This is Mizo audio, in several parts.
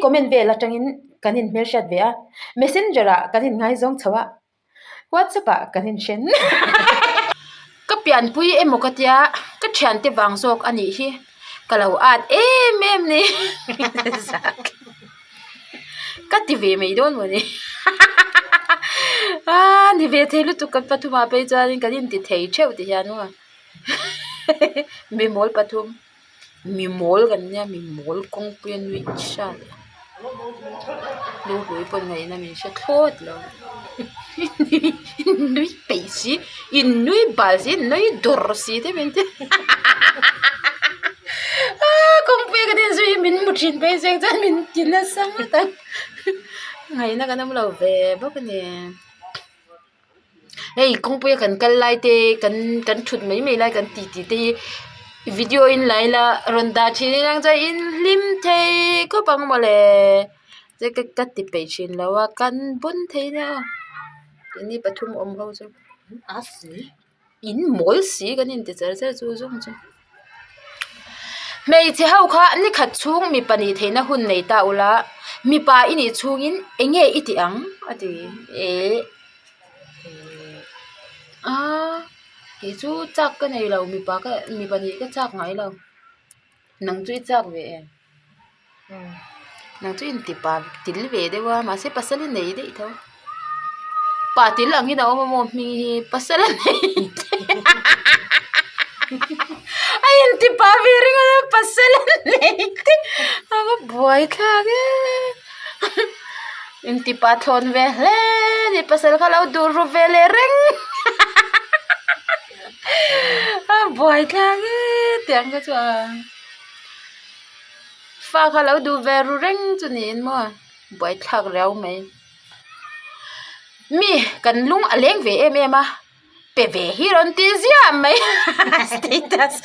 comment vel atangin kan inhmelhriat ve a, messenger ah kan inngaizawng chho a, whatsapp ah kan inhren. Ka pianpui emaw ka tia ka thiante vang zawk a nih hi ka lo at em em ni ka ti ve mai dawn maw ni aa ni ve thei lutuk kan pathum ah phei chuan kan inti thei theuh ti hian maw mimawl pathum. Mi mawl kan nia mi mawl kawngpui a nuih hrat lungpui pawn ngaihna min hre thlawt lo nui peih si in nui bal si in nui dawrh si te min ti aaa kawngpui a kan inzui hi min hmu thin phei se chuan min ti nasa ngawt ang ngaihna kan awm lo ve bawk a ni. Hei kawngpuia kan kal lai te kan kan thut mai mai lai kan titi te hi video in la ila rawn dah thin ila chuan in hlim thei khawp ang mawle che ka ka ti peih thin lo a kan bun thei nia aw keini pathum awm ho chu in mawl si kan inti char char chu zawng chu. Hmeichhe ho kha nikhat chhung mipa nih theihna hun nei ta ula, mipa i nih chhungin eng nge i tih ang? a ti eh a kei chu chak ka nei lo mipa ka mipa nih ka chak ngai lo nang chu i chak ve em? Nang chu inti pa til ve deuh a mahse pasal i nei daih tho pa til angin a awm a maw hming hi pasal a nei a inti pa ve ringawt a pasal a nei daih a va buai thlak e inti pa thlawn ve hle a ni pasal kha lo duh ru ve leh reng a buai thlak e tiang kha chu a. Fa kha lo duh ve ru reng chu niin maw buaithlak riau mai. Mi kan lung a leng ve em em a pe ve hi rawn ti ziah mai status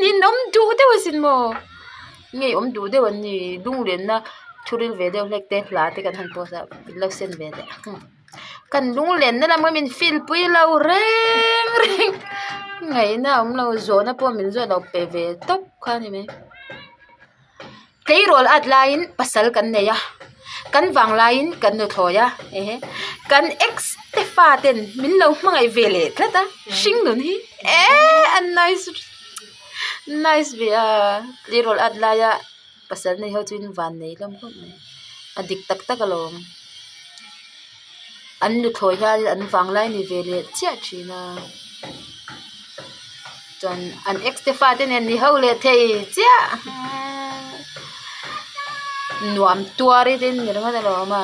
ninawm duh deuh asin maw ngeiawm duh deuh an ni lunglenna thuril ve deuh hlek te hla te kan han post a min lo send ve leh. Kan lunglenna lam kha min feel pui lo reng reng ngaihna a awm lo zawhna pawh min zawt lo pe ve tawp kha a ni mai. Tleirawl at laiin pasal kan nei a kan vang laiin kan nuthlawi a ehe kan ex te fa ten min lo hmangaih ve leh tlat a hring nun hi eee a nice nice ve a tleirawl at laia. Pasal nei ho chu in van nei hlawm khawp mai a dik tak tak alawm an nuthlawi hian an vanglai ni ve leh chiah thin a chuan an ex te fate nen ni ho leh thei chiah nuam tuar i te an ni ringawt alawm a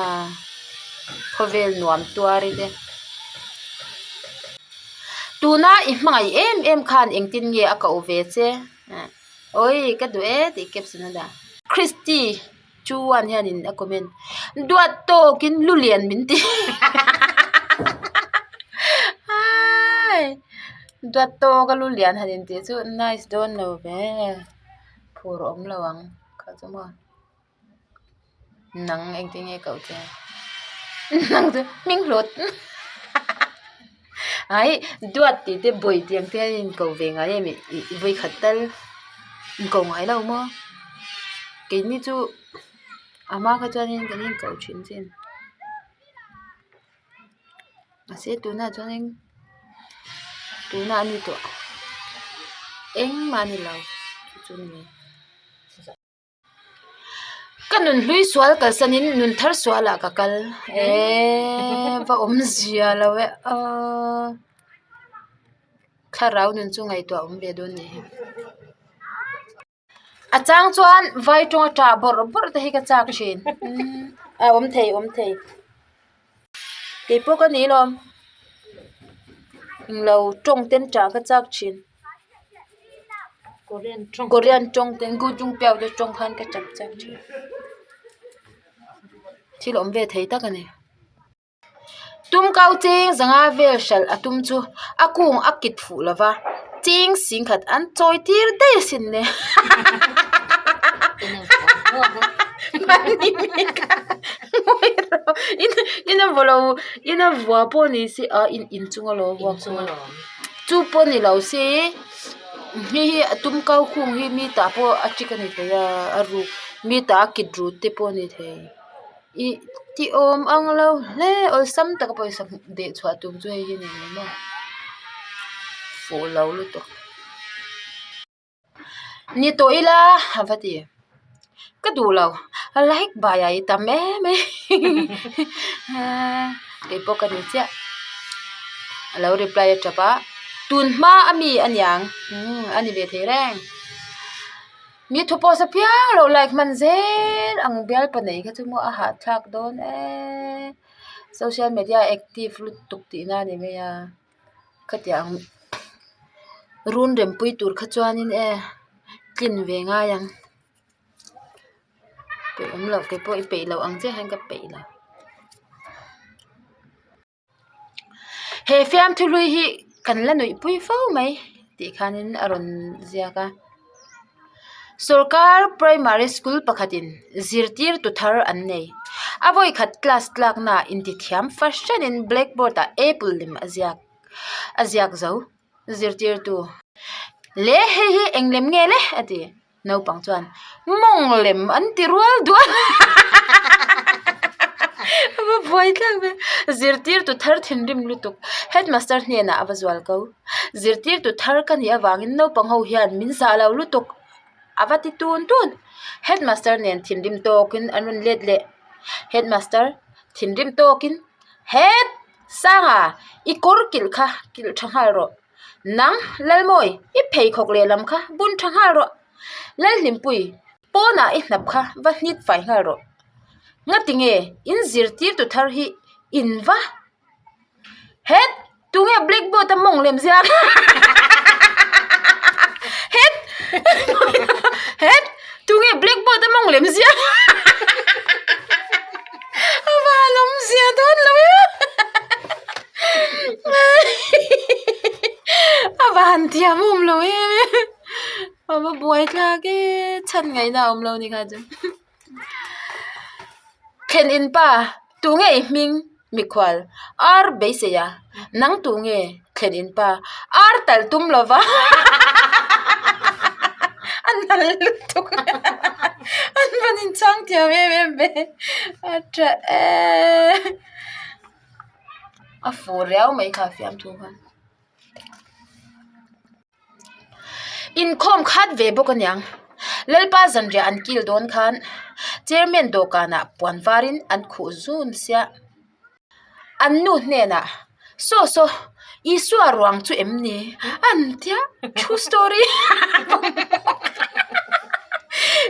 khawvel nuam tuar i te tuna i hmangaih em em khan engtin nge a koh ve che. Awii ka duh e tih caption a dah. Christy chuan hianin a comment duat tawkin lu lian min ti hai duat tawka lu lian han intih chu nice dawn lo ve phur awm lo ang kha chu maw. Nang engtin nge koh che nang chu hming hlawt ai duat tih te bawih tih ang te hian in ko ve ngai em ih vawikhat tal in ko ngai lo maw keini chu a hma kha chuanin kan in ko thin chin mahse tunah chuanin tunah a ni tawh engmah a ni lo chu chu a ni. Ka nun hlui sual kalsanin nun thar sualah ka kal eee va awm zia lo e aaa thlarau nun chu ngaihtuah awm ve dawn nih hi. A chang chuan vai tawnga tah bawrh bawrh te hi ka chak thin a awm thei awm thei keipawh ka ni lawm englo tawng ten tah ka chak thin. Korean tawng ten gu chung piau te tawng khan ka chak chak thin thil awm ve thei tak a ni tum kau cheng zanga vel hralh a tum chu a kung a kit fuh lo va cheng singkhat an chawi tir daih asin le ina vua pawh ni se ah in inchung alawm a vuak chu pawh ni lo se hei hi a tum kau khung hi mi tah pawh a ṭik a ni thei a a ruk. Mi ta a kit rut te pawh a ni thei ih ti awm ang lo hle awlsam taka pawisa deh chhuah tum chu hei hi a ni mai maw fuh lo lutuk. Ni tawh ila a va ti ka duh lo like bai ah i tam em mai keipawh ka ni chiah a lo reply a tap a tun hma a mi a niang umm a ni ve thei reng mi thu post apiang lo like hman zel ang bialpa nei kha chu maw a hahthlak dawn eee social media active lutuk tihna a ni mai a. Khatiang run rempui tur kha chuanin e tlin ve ngai ang peih awm loh kei pawh i peih loh ang chiah hian ka peih lo. He fiamthu hlui hi kan la nuih pui fo mai tih khanin a rawn ziak a. Sorkar primary school pakhatin zirtirtu thar an nei. A vawikhat class tlaknaah intithiam fahranin blackboard ah apple lem a ziak a ziak zo zirtirtu. Le hei hi eng lem nge le? a ti. Naupang chuan mawng lem an ti rual dual a va buai thlak ve. Zirtirtu thar thinrim lutuk headmaster hnenah a va zual ko. Zirtirtu thar ka nih avangin naupang ho hian min zah lo lutuk a va ti tun tun. Headmaster nen thinrim tawkin an rawn let leh. Headmaster thinrim tawkin, Het! Sanga, i kawr kilh kha kilh tha nghal rawh. Nang, Lalmawi, i pheikhawk lehlam kha bun tha nghal rawh. Lalhlimpui, pawnah i hnap kha va hnit fai nghal rawh. Ngatinge in zirtirtu thar hi in va Het! Tunge blackboard a mawng lem ziak? Het! Het! Tunge blackboard a mawng lem ziak? A van awmzia dawn lo e! A van thiam awm lo e! A va buai thlak e! Chhan ngaihna a awm lo ni kha chu. Thlen in pa, tunge i hming? Mikhual, Ar beisei a, nang tu nge thlen in pa? Ar talh tum lo va, a nal lutuk an van inchang thiam em em ve, a tha e, a fuh riau mai kha fiamthu khan. Inkhawm khat ve bawk aniang. Lalpa zanriah an kil dawn khan chairman dawhkanah puan varin an khuh zun sia. An nu hnenah, Saw saw, Isua ruang chu em ni? An tia, true story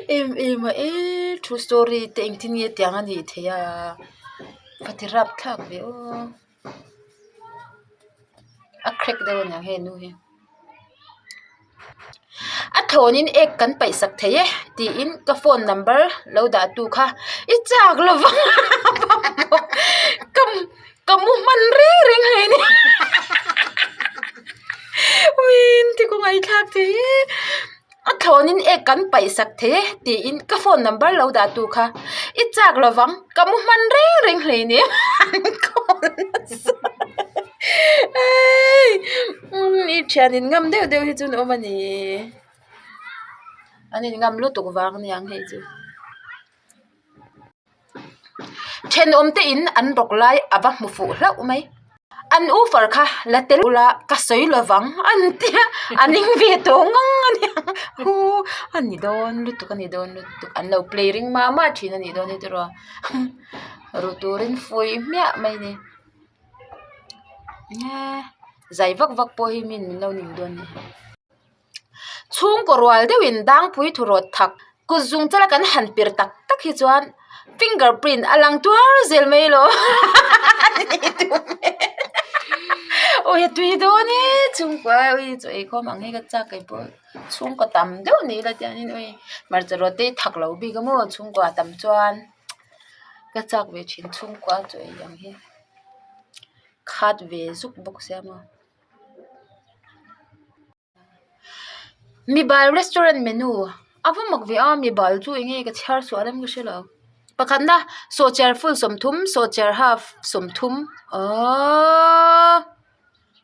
em em a e, true story te engtin nge tiang a nih theih a, va ti rapthlak ve aw. A crack deuh aniang hei nu hi a thlawnin ek kan paih sak thei e tiin ka phone number lo dah tu kha i chak lo vang ka ka mu hman reng reng hle ni uiin ti kawng a inthlak thei e. A thlawnin ek kan paih sak thei e tiin ka phone number lo dah tu kha i chak lovang ka mu hman reng reng hleinem an call nasa eii i thian in ngam deuh deuh hi chu an awm a ni an in ngam lutuk vang aniang hei chu. Thenawm te in an rawk lai a va hmu fuh hlauh mai. An u far kha la tel ula ka sawi lovang an tia a ning ve tawh ngang a nia hu a ni dawn lutuk a ni dawn lutuk an lo play ring mah mah thin a nih dawn hi tiraw ru turin fuih hmiah mai a ni zai vak vak pawh hi min min lo ning dawn a ni. Chhungkaw rual deuhin dangpui thu rawt thak kut zung chala kan han pir tak tak hi chuan finger print a lang tuar zel mai lo awi a tui dawn e chhungkua awi chaw ei khawm ang hi ka chak kei pawh chhungkaw tam deuh ni ila tiangin awi hmarcha rawt te hi thak lo bik a maw chhungkua tam chuan ka chak ve thin chhungkua chaw ei ang hi khat ve zuk bawk sia maw. Mibal restaurant menu a va mak ve a mibal chu eng nge ka chhiar sual em ka hre lo pakhatna sawhchiar full 30 sawhchiar half 30 awww.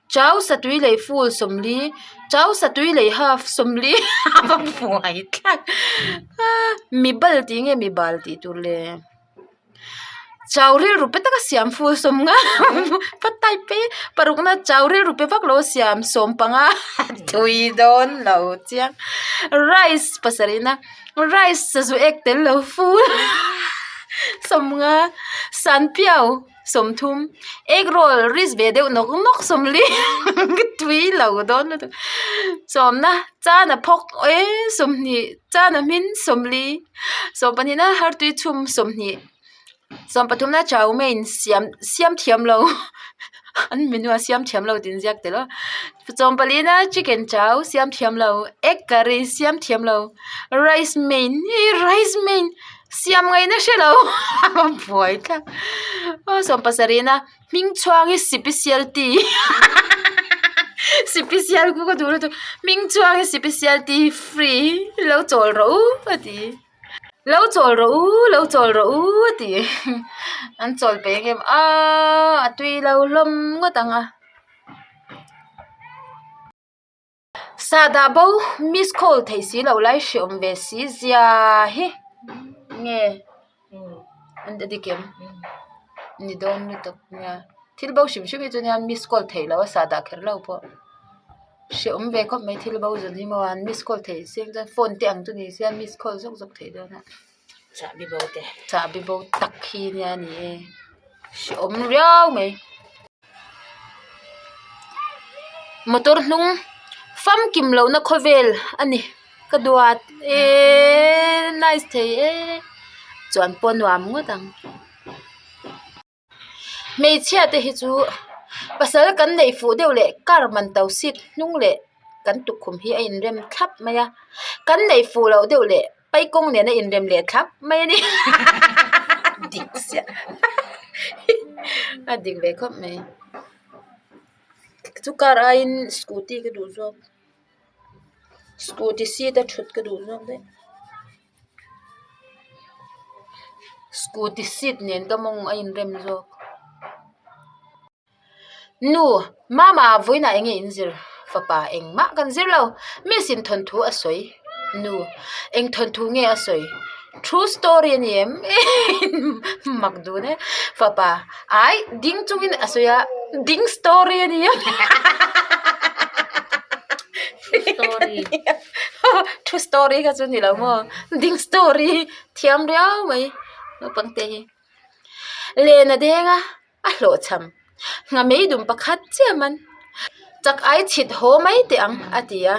Chau satui lei full 40, chau satui lei half 40 a va buai tlat mi bal tih nge mi bal tih tur le chau rilru pe taka siam full 50 va type e parukna chau rilru pe vak lo a siam 15 tui dawn lo chiang rice pasarihna rice sazu ek tel lo full 50 sanpiau. 30 egg roll risk ve deuh nawk nawk 40 tui lo dawn lutuk sawmna chana phawk e 20 chana hmin 40 sawmpahnihna hartui chhum 20 sawmpathumna chow mein siam siam thiam lo an menu a siam thiam lo tih an ziak tel a sawmpalina chicken chow siam thiam lo egg curry siam thiam lo rice main rice main. Siam ngaihna hre lo a buai tlat aw sawmpasarihna hming chhuang hi sipisialti sipisial ku ka duh lutuk hming chhuang hi sipisialti free lo chawl rawh u a ti lo chawl rawh u lo chawl rawh u a ti an chawl peih ang em aaa a tui lo hlawm ngawt ang a. Sahdah bo miss call theih si loh lai hre awm ve si zia hi nge an ti dik em ni dawn lutuk nia thil bo hrim hrim hi chu nia miss call theih loh a sahdah kher lo pawh hre awm ve khawp mai thil bo zawn hi maw an miss call theih si ang chuan phone te ang chu ni se miss call zawk zawk theih dawn a chahbi bo te chahbi bo tak hi nia ni e hre awm riau mai. Motor hnung famkim lohna khawvel a ni ka duat eeee nice thei e chuan pawh a nuam ngawt ang hmeichhia te hi chu pasal kan neih fuh deuh leh car man to seat hnung leh kan tukkhum hi a inrem thlap mai a kan neih fuh loh deuh leh Paikawng nen a inrem leh thlap mai a ni dik siah a dik ve khawp mai chu car aiin scooty ka duh zawk scooty seat a thut ka duh zawk daih scooty seat nen ka mawng a inrem zawk. Nu, Mama vawiinah eng nge in zir? Fapa, Engmah kan zir lo. Miss in thawnthu a sawi. Nu, Eng thawnthu nge a sawi? True story a ni em? Mak dun e. Fapa, Ai, ding chungin a sawi a, ding story a ni em? True story kha chu ni lo maw? Ding story thiam riau mai naupang te hi. Len a deng a. A hlawhchham. Ngha meidum pakhat chiah man. Chak ai chhit haw mai teh ang a ti a.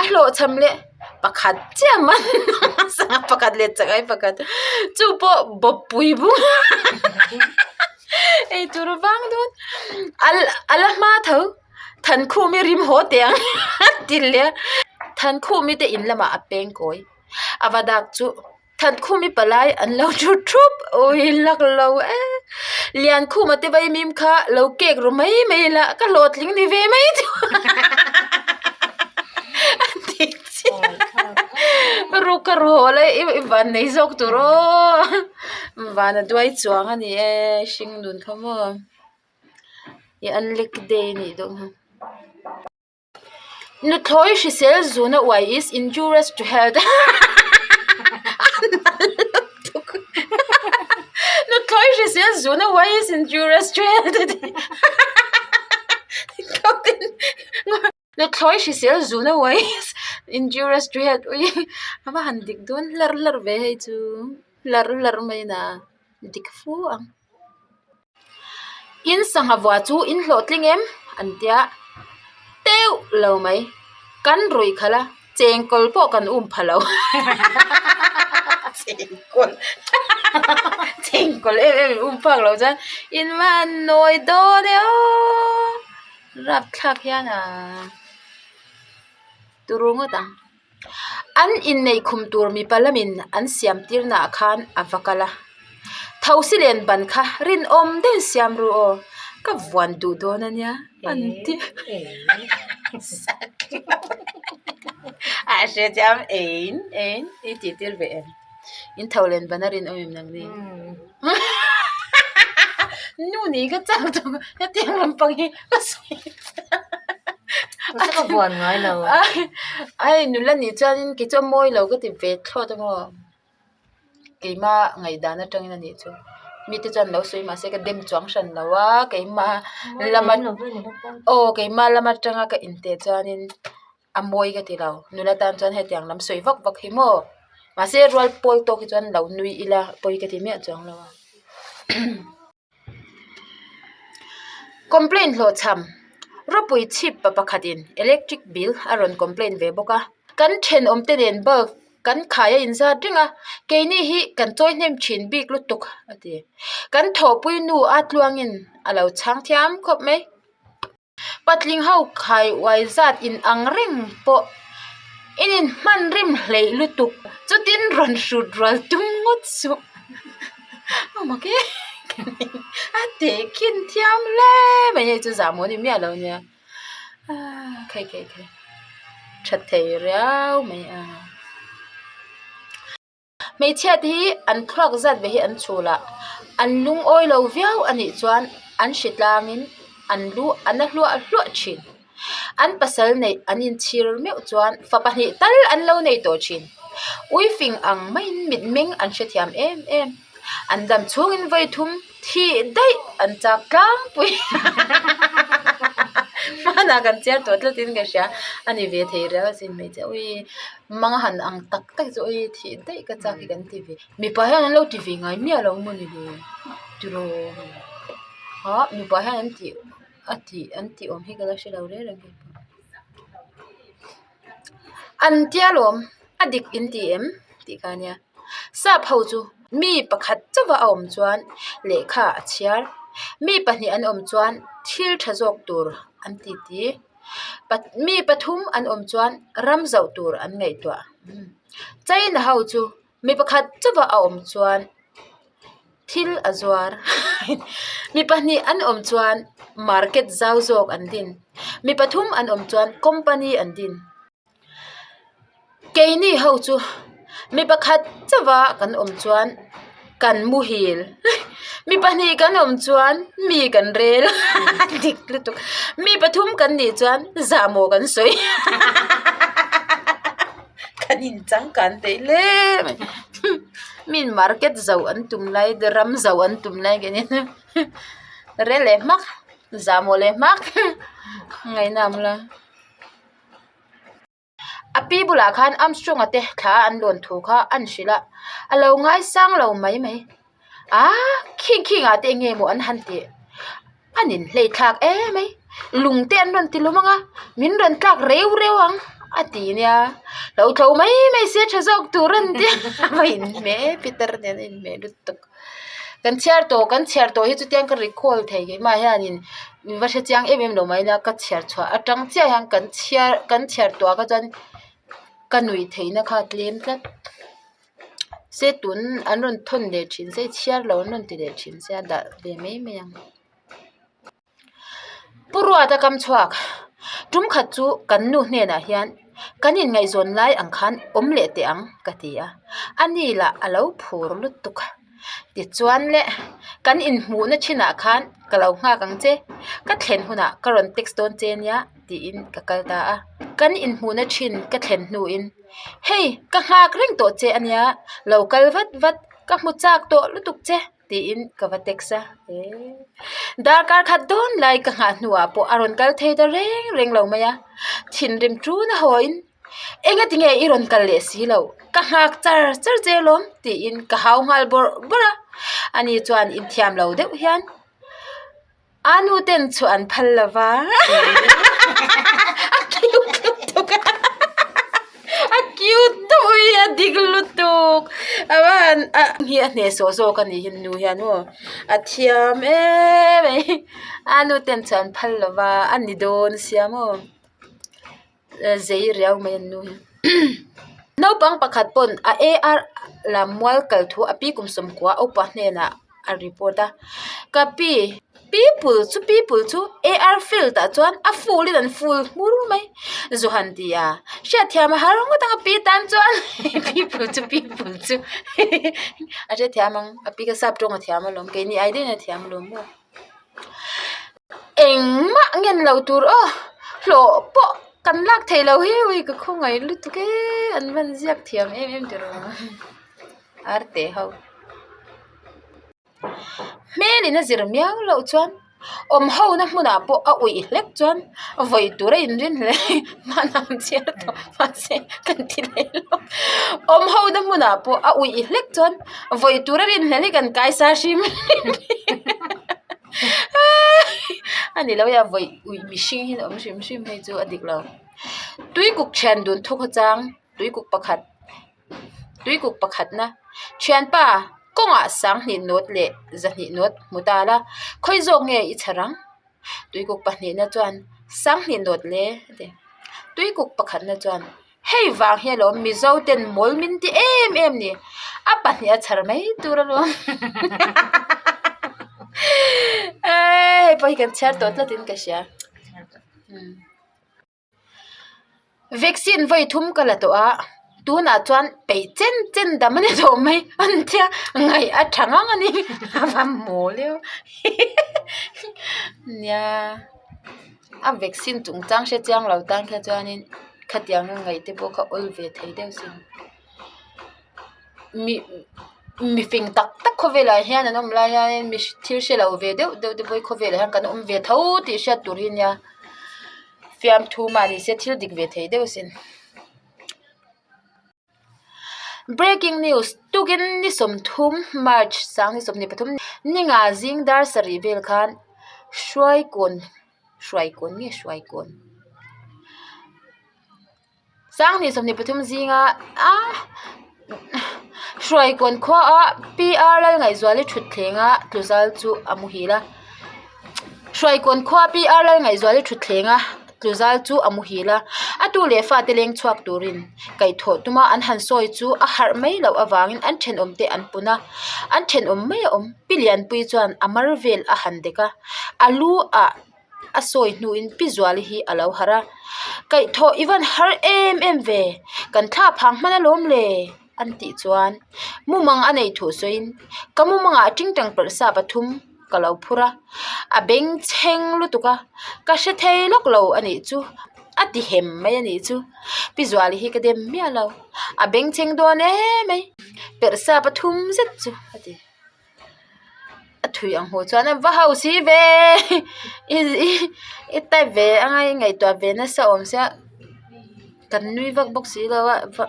A hlawhchham leh pakhat chiah man. Sangha pakhat leh chak ai pakhat. Chu pawh bawppui bung ei tur vang dawn. A la hma tho. Thankhumi rim haw teh ang a ti leh a. Thankhumi te in lamah a peng kawi. A va dak chu. Thankhumi palai an lo thu thup ui lak lo e Liankhuma te vaimim kha lo kek ru mai mai la ka hlawhtling ni ve mai chu a ti chiah ruk ka ru haw lai i van nei zawk tur aw van a duai chuang a ni e hring nun kha maw i unlike day a nih dawn kha. Nuthlawi hrisel zuna uai is injurious to health Nuthlawi hrisel zuna uai is injurious to health Nuthlawi hrisel zuna uai is injurious to health ui a va han dik dawn hlarh hlarh ve hei chu hlarh hlarh mai na dik fu ang. In sangha vua chu in hlawhtling em? an tia teuh lo mai. Kan ruih khalh a, chengkawl pawh kan um pha lo. Chengkawl chengkawl em em in um phak lo chuan in va han nawi dawn e aw rapthlak hian a turu ngawt ang. An inneih khum tur mipa lamin an siam tirnaah khan a va kal a. Thosi len ban kha rinawm deuhin siam ru aw, ka vuan duh dawn a nia an ti a hre chiam ein ein i tih tir ve em in tho len ban a rinawm em nang ni nu ni ka chak tawh hetiang lampang hi ka sawi. Mahse ka vuan ngai lo. Ai nula nih chuanin kei chu a mawi lo ka ti ve thlawt a maw. Keima ngaihdan atangin a nih chu. Mite chuan lo sawi mahse ka dem chuang hran lo a, keima lama aw keima lama atanga ka inteh chuanin a mawi ka ti lo. Nula tan chuan hetiang lam sawi vak vak hi maw. Mahse rual pawl tawk hi chuan lo nui ila pawi ka ti miah chuang lo a. Complaint hlawhchham ropui chhip pa pakhatin electric bill a rawn complaint ve bawk a kan thenawm te nen bulb kan khai a inzat reng a keini hi kan chawi hnem thin bik lutuk a ti kan thawhpui nu a tluangin a lo chhang thiam khawp mai. Patling ho khai uai zat in ang reng pawh in inhman rim hleih lutuk chutin rawn hrut rual tum ngawt suh a mak e a tehkhin thiam hle mai hei chu zah maw ni miah lo nia ah khai khai khai tha thei riau mai a. Hmeichhia te hi an thluak zat ve hi an chhul a an lungawi lo viau a nih chuan an hri tlangin an lu a na hluah hluah thin an pasal neih an inchhir meuh chuan fa pahnih tal an lo nei tawh thin uifing ang maiin mitmeng an hrethiam em em an dam chhungin vawi thum Thih daih an chak tlangpui hmanah kan chhiar tawh tlat in ka hria a ni ve thei riau asin hmeichhe ui mang han ang tak tak chu ui thih daih ka chak hi kan ti ve mipa hian an lo ti ve ngai miah lo maw ni le tiraw ah mipa hian an tih a tih an tih awm hi ka la hre lo reng reng an tia lawm a dik in ti em tih kha ania sap ho chu mi pakhat chauh a awm chuan lehkha a chhiar mi pahnih an awm chuan thil tha zawk tur an ti ti mi pathum an awm chuan ram zauh tur an ngaihtuah china ho chu mi pakhat chauh a awm chuan thil a zuar mi pahnih an awm chuan market zau zawk an din mi pathum an awm chuan company an din. Keini ho chu mi pakhat chauh a kan awm chuan kan muhil mi pahnih kan awm chuan mi kan rel dik lutuk mi pathum kan nih chuan zahmawh kan sawi kan inchangkan theih hle mai min market zo an tum lai ram zo an tum lai kan rel leh hmak zahmawh leh hmak ngaihnam la. A pi bulah khan Armstrong-a te thla an lawn thu kha an hrilh a, a lo ngaisang lo mai mai. Aaa khing khing ah te eng nge maw an han tih? An inhlei thlak em mai, lung te an rawn ti lum ang a, min rawn tlak reu reu ang a ti nia. Lo tho mai mai se tha zawk tur an ti a, a inhmeh Peter nen a inhmeh lutuk. Kan chhiar tawh kan chhiar tawh hi chutiang ka recall thei keimah hianin min va hre chiang em em lo mai ila ka chhiar chhuah atang chiah hian kan chhiar kan chhiar tawh ah kha chuan ka nuih theihna kha a tlem tlat se tun an rawn thawn leh thin se chhiar lo an rawn ti leh thin sia dah ve mai mai ang. Pu Ruata kam chhuak, tum khat chu kan nu hnenah hian kan inngaihzawn lai ang khan awm leh teh ang ka ti a, a ni lah a lo phur lutuk. Tichuan le, kan inhmuhna thinah khan ka lo nghak ang che, ka thlen hunah ka rawn text dawn che nia tiin ka kal ta a. Kan inhmuhna thin ka thlen hnuin, Hei, ka nghak reng tawh che a nia, lo kal vat vat, ka hmu chak tawh lutuk che. tiin ka va text a darkar khat dawn lai ka nghah hnuah pawh a rawn kal thei ta reng reng lo mai a thinrim tun a haw in engati nge i rawn kal leh si loh ka nghak char char che alawm tiin ka hau nghal bawrh bawrh a ani chuan inthiam lo deuh hian. A nu ten chhuah an phal lo va a cute lutuk a a cute deuh hi a dik lutuk a va han a hi a hnehsawh zawk a nih hi nu hian aw a thiam em mai a nu ten chhuah an phal lo va a ni dawn sia maw zei riau mai an nu hi naupang pakhat pawn a ar lam mual kal thu a pi kum sawmkua upa hnenah a report a ka pi people chu people chu ar field ah chuan a full in an full hmur mai zu han ti a hriatthiam a har ngawt ang a pi tan chuan people chu people chu a hrethiam ang a pi kha sap tawng a thiam alawm keini ai daih in a thiam alawm maw. Engmah ngen lo tur aw hlawh pawh. Kan lak theih loh hi ui ka khawngaih lutuk e an van ziak thiam em em tiraw arte ho. Hmelin a zir miau loh chuan awm ho na hmunah pawh a uih hlek chuan vawi tur a inrin hle hmanah an chhiar tawh mahse kan ti leh lo awm ho na hmunah pawh a uih hlek chuan vawi tur a rin hle hi kan kaisa hrim a ni lo a vawi uih mihring hi a awm hrim hrim hei chu a dik lo tuikuk thian dun thawk a chang tuikuk pakhat. Tuikuk pakhatna thianpa kawngah sanghnih nawt leh zahnih nawt hmu ta la khawi zawk nge i chhar ang? Tuikuk pahnihna chuan sanghnih nawt le a ti. Tuikuk pakhatna chuan hei vang hi alawm Mizo ten mawl min ti em em ni a pahnih a chhar mai tur alawm hei pawh hi kan chhiar tawh tlatin ka hria. Vaccine vawi thum ka la tawh a tunah chuan peih chen chen dam a ni tawh mai an tia ngaih a tha ngang a ni a va mawl em nia a vaccine chungchang hre chiang lo tan kha chuanin khatiang a ngaih te pawh kha awl ve thei deuh sin. Mi mifing tak tak khawvelah hian an awm lai hianin mi thil hre lo ve deuh deuh te pawh hi khawvelah hian kan awm ve tho tih hriat tur hi nia fiamthu mah ni se thil dik ve thei deuh asin. Breaking news tukin ni sawmthum march sang ni 23 ninga zing dar sarih vel khan hruaikawn hruaikawn nge hruaikawn. Sanghnih 23 zinga Hruaikawn khuaah PR Lalngaihzuali thutthleng-a tluzal chu a muhil a. Hruaikawn khua PR Lalngaihzuali thutthleng-a tluzal chu a muhil a. A tu leh fate leng chhuak turin kaihthawh tuma an han sawi chu a harh mai loh avangin an thenawmte an pun a. An thenawm mai a awm. Pi Lianpui chuan a mar vel a han dek a. A lu ah. A sawi hnuin Pi Zuali hi a lo harh a, Kaihthawh i van har em em ve, kan thla phang hman alawm le an tih chuan mumang a neih thuh sawiin ka mumangah tingtang perhsa pathum ka lo phur a, a beng chheng lutuk a, ka hre thei lawk lo a nih chu a ti hem mai a nih chu. Pi Zuali hi ka dem miah lo, a beng chheng dawn em mai, perhsa pathum zet chu a ti. A thui ang hmuh chuan a va hausi ve i i type ve anga i ngaihtuah ve nasa awm sia kan nui vak bawk si lo a va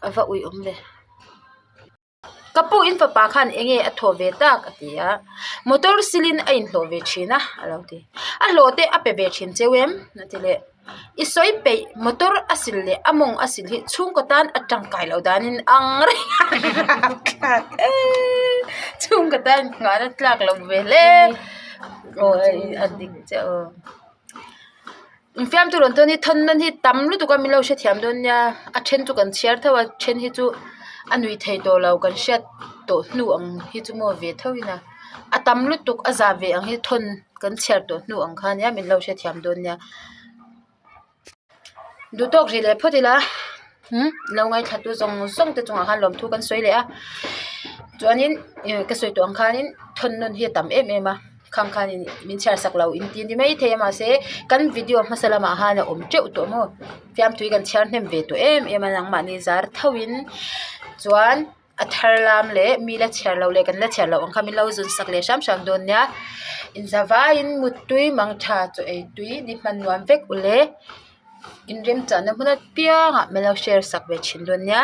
a va ui awm ve. Ka pu in fapa khan eng nge a thawh ve tak a ti a motor silin a inhlawh ve thin a a lo ti a hlawh te a pe ve thin cheu em a ti leh. I sawi peih motor a sil leh a mawng a sil hi chhungkaw tan a tangkai loh danin ang reng a tlak eee chhungkaw tan nghahna tlak loh ve hle aw a dik chiah aw infiamtu rawn tawn hi thawn nawn hi tam lutuk a min lo hrethiam dawn nia a then chu kan chhiar tho a then hi chu a nui thei tawh lo kan hriat tawh hnu ang hi chu maw ve tho in a a tam lutuk a zah ve ang hi thawn kan chhiar tawh hnu ang kha nia min lo hrethiam dawn nia duh tawk rih leh phawt ila umm lo ngaithla tu zawng zawng te chungah khan lawmthu kan sawi leh a chuanin ih ka sawi tawh ang khanin thawn nawn hi a tam em em a khang khanin min chhiar sak lo in ti ni maithei a mahse kan video hmasa lamah khan a awm teuh tawh maw fiamthui kan chhiar hnem ve tawh em em a nangmahni zar tho in chuan. A thar lam leh mi la chhiar loh leh kan la chhiar loh ang kha min lo zun sak leh hram hram dawn nia inzavaiin muttui mangtha chaw ei tui ni hman nuam vek ule inremchahna hmun apiangah min lo share sak ve thin dawn nia.